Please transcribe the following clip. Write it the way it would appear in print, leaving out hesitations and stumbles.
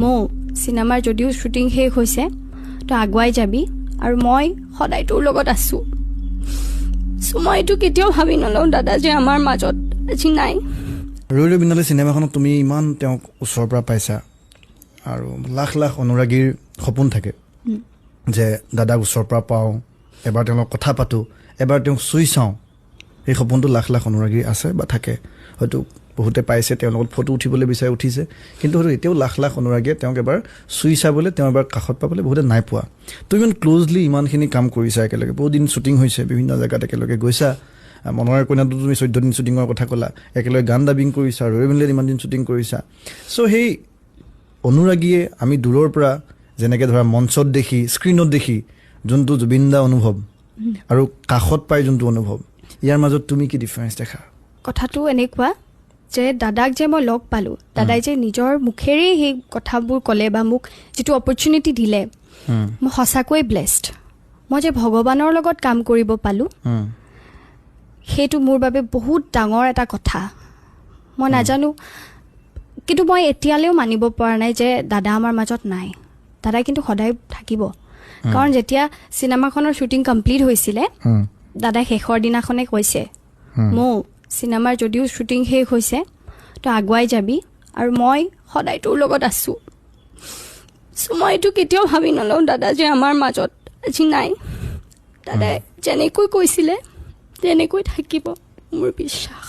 মৌ, চিনেমাৰ যদিও শ্বুটিং শেষ হৈছে, তই আগুৱাই যাবি আৰু মই সদায় তোৰ লগত আছোঁ। চ' মই এইটো কেতিয়াও ভাবি নলওঁ দাদা যে আমাৰ মাজত আজি নাই। ৰৈ ৰৈ বিনালে চিনেমাখনত তুমি ইমান তেওঁক ওচৰৰ পৰা পাইছা আৰু লাখ লাখ অনুৰাগীৰ সপোন থাকে যে দাদাক ওচৰৰ পৰা পাওঁ, এবাৰ তেওঁৰ লগত কথা পাতোঁ, এবাৰ তেওঁক চুই চাওঁ। সেই সপোনটো লাখ লাখ অনুৰাগীৰ আছে বা থাকে। হয়তো বহুতে পাইছে, তেওঁৰ লগত ফটো উঠিবলৈ বিচাৰি উঠিছে, কিন্তু হয়তো এতিয়াও লাখ লাখ অনুৰাগীয়ে তেওঁক এবাৰ চুই চাবলৈ, তেওঁ এবাৰ কাষত পাবলৈ বহুতে নাই পোৱা। তুমি ইমান ক্ল'জলি ইমানখিনি কাম কৰিছা একেলগে, বহুত দিন শ্বুটিং হৈছে, বিভিন্ন জেগাত একেলগে গৈছা। মনৰে কইনাটো তুমি 14 দিন শ্বুটিঙৰ কথা ক'লা, একেলগে গান ডাবিং কৰিছা, ৰৈ ৰৈ ইমান দিন শ্বুটিং কৰিছা। চ' সেই অনুৰাগীয়ে আমি দূৰৰ পৰা যেনেকৈ ধৰা মঞ্চত দেখি, স্ক্ৰীণত দেখি যোনটো জুবিন দা অনুভৱ আৰু কাষত পাই যোনটো অনুভৱ, ইয়াৰ মাজত তুমি কি ডিফাৰেঞ্চ দেখা? কথাটো এনেকুৱা যে দাদাক যে মই লগ পালোঁ, দাদাই যে নিজৰ মুখেৰেই সেই কথাবোৰ ক'লে বা মোক যিটো অপৰচুনিটি দিলে, মই সঁচাকৈয়ে ব্লেছড। মই যে ভগৱানৰ লগত কাম কৰিব পালোঁ, সেইটো মোৰ বাবে বহুত ডাঙৰ এটা কথা। মই নাজানো, কিন্তু মই এতিয়ালৈও মানিব পৰা নাই যে দাদা আমাৰ মাজত নাই। দাদা কিন্তু সদায় থাকিব, কাৰণ যেতিয়া চিনেমাখনৰ শ্বুটিং কমপ্লিট হৈছিলে, দাদাই শেষৰ দিনাখনে কৈছে, মৌ, চিনেমাৰ যদিও শ্বুটিং শেষ হৈছে, তই আগুৱাই যাবি আৰু মই সদায় তোৰ লগত আছোঁ। চ' মই এইটো কেতিয়াও ভাবি নলওঁ দাদা যে আমাৰ মাজত আজি নাই। দাদাই যেনেকৈ কৈছিলে তেনেকৈ থাকিব, মোৰ বিশ্বাস।